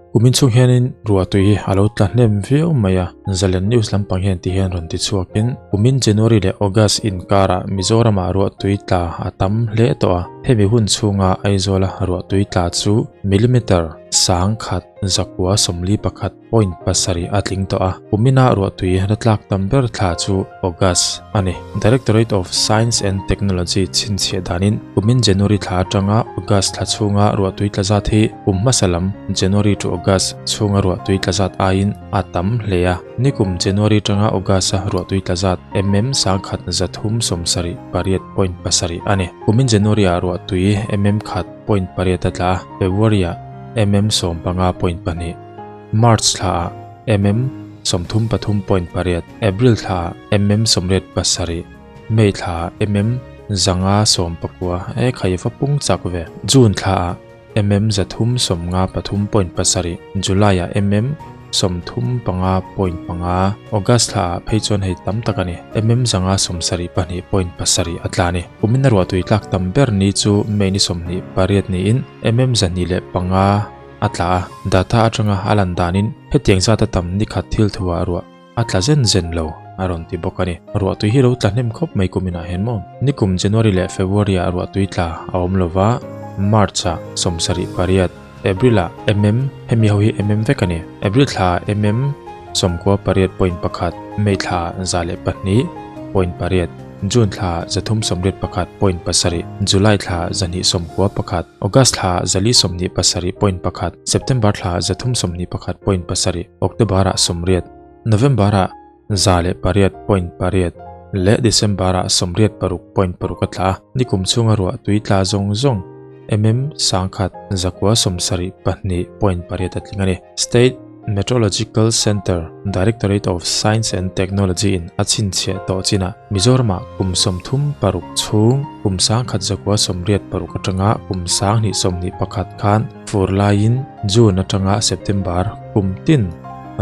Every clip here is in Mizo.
Kumin chhung hianin ruahtui hi a lo tla hnem viau mai a, Zalen News lampang hian ti hian rawn ti chhuakin kumin January leh August inkarah Mizoramah ruahtui tla a tam hle tawh a, hemi hun chhunga Aizawla ruahtui tla chu millimeter 1000 141 point pasarih a tling tawh a, kumina ruahtui la tlak tam ber thla chu August a ni. Directorate of Science and Technology chhinchhiah danin kumin January thla atanga August thla chhunga ruahtui tla zat hi kum hmasa lam January to August chhunga ruahtui tla zat aiin a tam hle a. Nikum January atanga August-a ruahtui tla zat mm 1078 point pasarih a ni. Kumin January-ah ruahtui mm khat point pariat a tla a, February-ah mm 15 point pahnih. March thlaah mm 33 point pariat, April thlaah mm 87, May thlaah mm 519 e khai va pung chak ve. June thlaah mm 353 point pasarih, July-ah mm 35 point panga, August thlaah phei chuan hei tam tak a ni, mm 572 point pasarih a tla a ni. Kumin a ruahtui tlak tam ber ni chu May ni 28 niin mm 205 a tla a, data atanga a lan danin hetiang zata tam ni khat thil thuah ruah a tla zen zen lo a rawn ti bawk a ni. Ruahtui hi lo tla hnem khawp mai kuminah hian maw? Nikum January leh February-ah ruahtui tla a awm lo va, March-ah 78, April-ah mm, hemi ho hi mm vek a ni, April thlaah mm 98.1, May thlaah 102.8, June thla 381 point pasarih, July thla 291, August thla 427 point pakhat, September thla 321 point pasarih, October-ah 80, November-ah 108 point pariat leh December-ah 86 point paruk a tla a. Nikum chhunga ruah tui tla zawng zawng mm 10 972 point pariat a tling a ni. State Meteorological Centre, Directorate of Science and Technology in a chhinchhiah tawh chinah Mizoramah kum 36 chhung kum 1986 atanga kum 2021 khan fur laiin June atanga September kum tin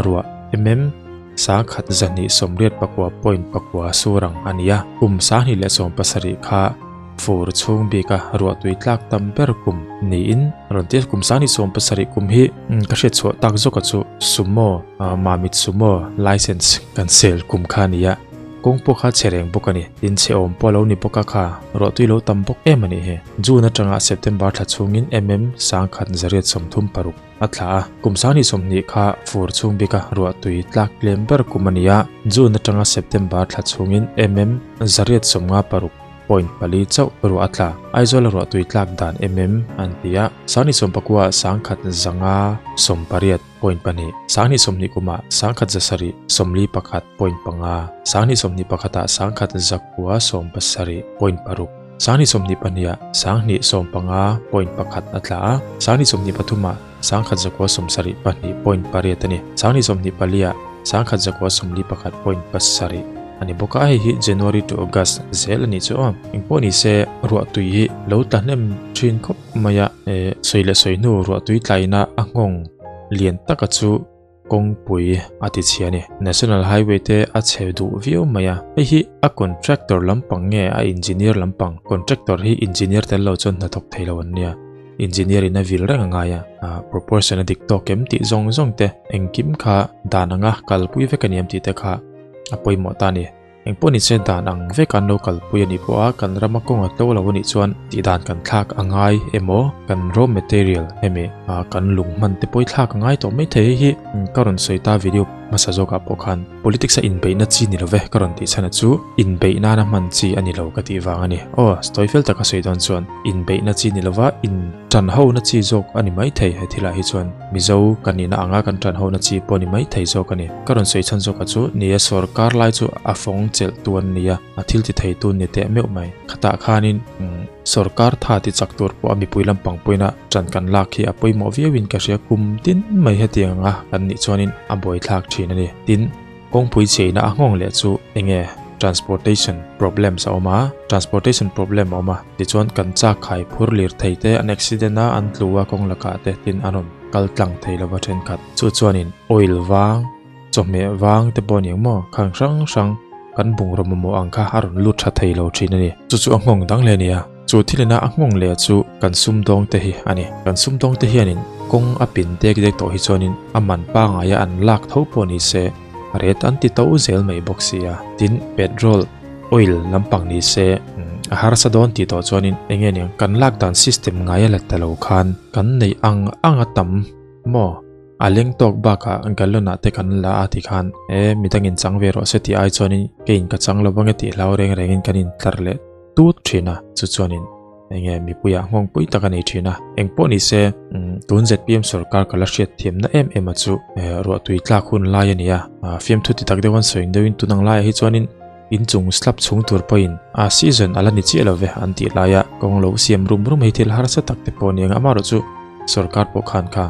ruah mm 1289 point pakua surang a ni a, kum 2017 kha Fur chhung bika ruahtui tlak tam ber kum niin rawn ti a, kum 2017 kum hi ka hriat chhuah tak zawka chu sumo mamit sumo license kan sel kum kha a ni a, kawng pawh kha chhe reng bawk a ni, tin chhe awm pawh a lo ni bawk a kha ruahtui lo tam bawk em a nih hi. June atanga September thla chhungin mm 1136 a thla a, kum 2020 kha fur chhung bika ruahtui tlak tlem ber kum a ni a, June atanga September thla chhungin mm 856 Point pali chauh ruah a tla. Aizawl a ruah tui tlak dan em em an ti a. Sanghnih sawmpakua 1000 zanga 80 point pahnih. 20 20 kumah 1000 zasarih 41 point panga. 20 21 ah 1000 zakua 70 point paruk. 20 22 ah 20 15 point pakhat a tla a. 20 23 ah 1000 zakua 72 point pariat a ni. 20 24 ah 1000 zakua 41 point pasarih a ni bawk a, hei hi January to August zel a nih chu aw. Engpawh ni se ruahtui hi lo tla hnem thin khawp mai a, eh sawi leh sawi hnu ruahtui tlaina a nghawng lian taka chu kawngpui a ti chhia a ni. National Highway te a chhe duh viau mai a, hei hi a contractor lampang nge a engineer lampang, contractor hi engineer tel lo chuan hnathawk thei lo an nia. Engineer in a vil reng a ngai a, proportion a dik tawk em tih zawng zawng te engkim kha dan anga kalpui vek a ni em tih te kha a pawimawh ta a ni. Engpawh ni se dan ang vek an lo kalpui a nih pawh a kan rama kawng a tlo lo a nih chuan tih dan kan thlak a ngai emaw kan raw material hemi kan lung hman te pawh i thlak a ngai tawh maithei hei hi ka rawn sawi ta video hmasa zawkah pawh khan politics a inbeihna chi ni love ka rawn tih chhan a chu inbeih nana hman chi a ni lo ka tih vang a ni. Aw story fel taka sawi dawn chuan inbeihna chi ni lova in tan ho na chi zawk a ni maithei he thilah hi chuan Mizo kan nihna anga kan tan ho na chi pawh a ni maithei zawk a ni. Ka rawn sawi chhan zawkah chu ni e sorkar lai chu a fawng chelh tu an ni a, a thil ti thei tu ni teh meuh mai. Khatah khanin sorkar tha ti chak tur pawh a mipui lampang pawina tan kan lak hi a pawimawh viauin ka hria kum tin mai hetiang anga kan nih chuanin a buaithlak thin a ni. Tin, kawngpui cheina a nghawng leh chu enge transportation problems a awm a, transportation problem a awm a, tichuan kan chak khai phur lir thei te an accident a an tlu a kawng lakah te tin an rawn kal tlang thei lova thenkhat. Chu chuanin oil vang, chawhmeh vang te pawh a ni ang maw, khang hrang hrang kan bungraw mamawh ang kha a rawn lut tha thei lo thin a ni. Chu chu a nghawng dang hle a ni a, chu thilina a nghawng leh chu kan sumdawng te hi a ni. Kan sumdawng te hianin Kawng a pin dek dek tawh hi chuanin a man pangaia an lak tho pawh ni se ret an ti to zel mai bawk si a. Tin, petrol, oil lampang ni se a harsa dawn tih tawh chuanin eng nge niang kan lak dan system ngaia la ta lo khan kan neih ang ang a tam maw? A leng tawk bakah gallon ah te kan la a ti khan e midangin chang ve rawh se tih ai chuanin keiin ka chang lo ange tih hlau reng rengin kan intlar leh tut thin a, chu chuanin enge mipuiah nghawng pui tak a nei thin a. Engpawh ni se tun zpm sorkar ka la hriat thiamna em em a chu ruahtui tlak hun lai a ni a, fiamthu ti tak deuh an sawi deuhin tun ang laiah hi chuanin inchung slab chhung tur pawhin a season a la ni chiah lo ve an tih laia kawng lo siam rum rum hi thil harsa tak te pawh a ni ang amaherawh chu sorkar pawh khan kha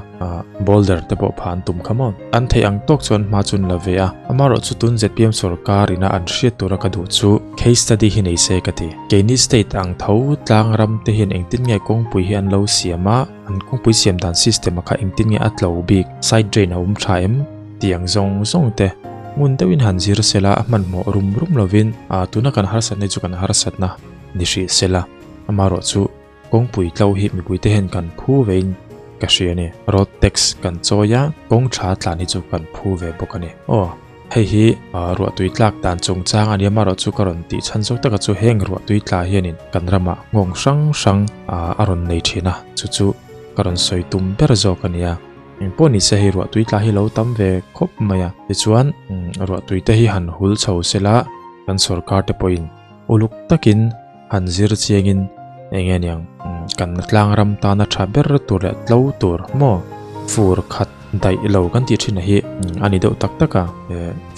boulder te pawh pha an tum kha maw an theih ang tawk chuan hma chu an la ve a amaherawh chu tun zpm sorkar ina an hriat tura ka duh chu case study hi nei se ka ti keini state ang tho tlang ram te hian engtin nge kawngpui hi an lo siam a an kawngpui siam dan system a kha engtin nge a tlo bik side drain a awm tha em Tiang zawng zawng te ngun deuhin han zir sela a hmanhmawh rum rum lovin a tuna kan harsatna hi chu kan harsatna ni hrih sela amaherawh chu kawngpui tlo hi mipui te hian kan phu vein ka hria a ni. Road tax kan chawi a, kawng tha tlan hi chu kan phu ve bawk a ni. Aw hei hi ruahtui tlak dan chungchang a ni amaherawh chu ka rawn tih chhan zawk taka chu heng ruahtui tla hianin kan ramah nghawng hrang hrang a rawn nei thin a, chu chu ka rawn sawi tum ber zawk a nia. Engpawh ni se hei ruahtui tla hi lo tam ve khawp mai a, tichuan ruahtui te hi han hul chho sela kan sorkar te pawhin uluk takin han zir chiangin eng nge niang kan tlang ram tana tha ber tur leh tlo tur maw fur khat daih lo kan tih thin a hi a ni deuh tak tak a,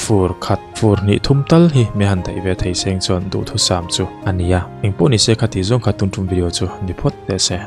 fur khat fur hnih thum tal hi mi han daih ve thei seng chuan duhthusam chu a ni a, engpawh ni se kha tih zawng kha tun tum video chu ni phawt teh se.